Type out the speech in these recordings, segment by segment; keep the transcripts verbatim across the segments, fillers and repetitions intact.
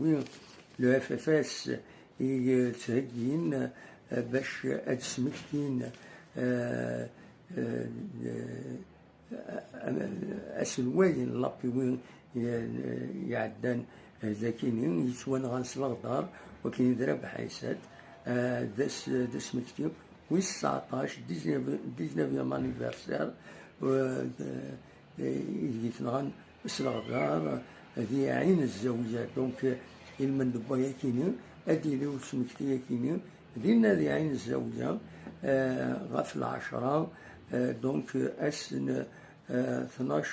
le F F S i, eh, ttheggin, eh, bac ad smektin, eh, eh, eh, aselway n l'A P W i, eh, iɛeddan, eh, dakini, yettwanɣan s leɣdar, wakin d Rabeḥ Ɛisat, eh, d as-, d asmekti wis tseɛṭac, dix-neuf, dix-neuvième anniversaire, eh, d-, eh, ideg i t-nɣan s leɣdar, eh, di Ɛin Zzawiya. Donc, eh, ilmend n wayakini, ad d-yili usmekti-yakini, dinna di Ɛin Zzawiya, eh, ɣef lɛecṛa, eh, donc, eh, ass n, eh, tnac,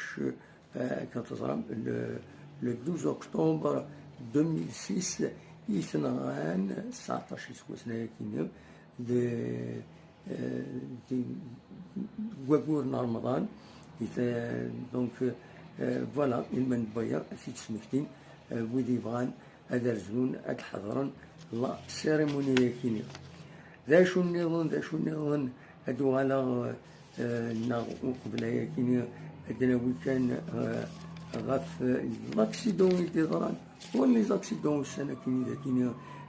eh, akken teẓram, le, le douze octobre deux mille six, i t-nɣan, tseɛṭac iseggasen ayakini, de, eh, di, deg waggur n Remḍan, i t-, donc, eh, voilà, ilmend n waya, ad t-id-smektin, eh, wid yebɣan ad rzun, ad ḥeḍren la cérémonie-yakini. D acu nniḍen, d acu nniḍen, ad uɣaleɣ, eh, neɣ uqbel ayakini, ad d-nawi kan, eh, ɣef, eh, l'accident i d-yeḍran, ur les accidents ussan akini d akini,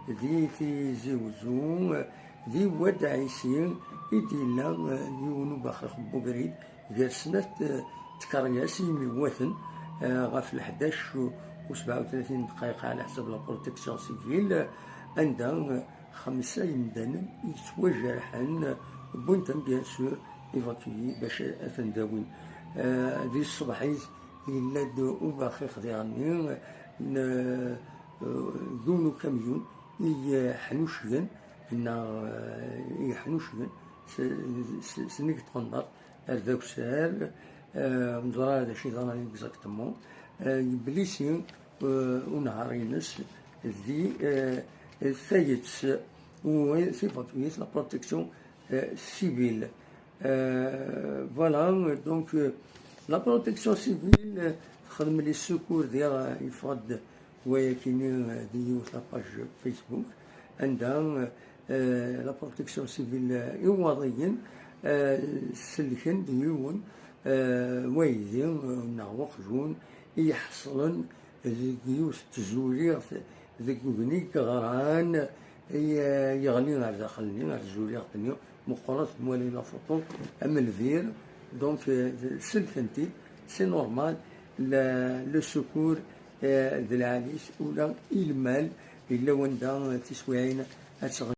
di Tizi Wezzu, eh, di Wad Ɛisi, i d-yella, eh, yiwen ubaxix n ubrid, gar snat, eh, tkeryas i yimiwaten, eh, ɣef leḥdac u sebɛa u tlatin dqayeq ɛla ḥsab la protection civile, eh, anda, eh, xemsa yemdanen i yettwajerḥen, eh, wwin-ten, bien sûr, évacués bac ad ten-dawin. Eh, di tṣebḥit, yella-d ubaxix diɣenni, eh, n, eh, yiwen ukamyun i, eh, ḥnucgen, neɣ, eh, i ḥnucgen s, s, s nnig tqendart, ar d akessar, eh, neẓra d acu yeḍran exactement, eh, yeblisi, eh, unehhar-ines di, eh, tayet u tibatuit, la protection, eh, civile. Eh, voilà, donc, eh, la protection civile, eh, txedm les secours, diɣ, eh, yeffeɣ-d wayakini, eh, di yiwet la page Facebook, anda, eh, la protection civile, eh, iwaḍiyen, eh, sellken-d yiwen, eh, waydi, eh, neɣ weqjun i iḥeṣlen deg yiwet n tzuliɣt deg ugni yeɣran, i, eh, yeɣli ar daxel-nni, ar tzuliɣt-nni, meqqret, nwali la photo am lbir, donc, eh, sellken-t-id, c'est normal, le, le secours, eh, d lɛali-s, ula i lmal, yella wanda, eh, tiswiɛin ad teɣli.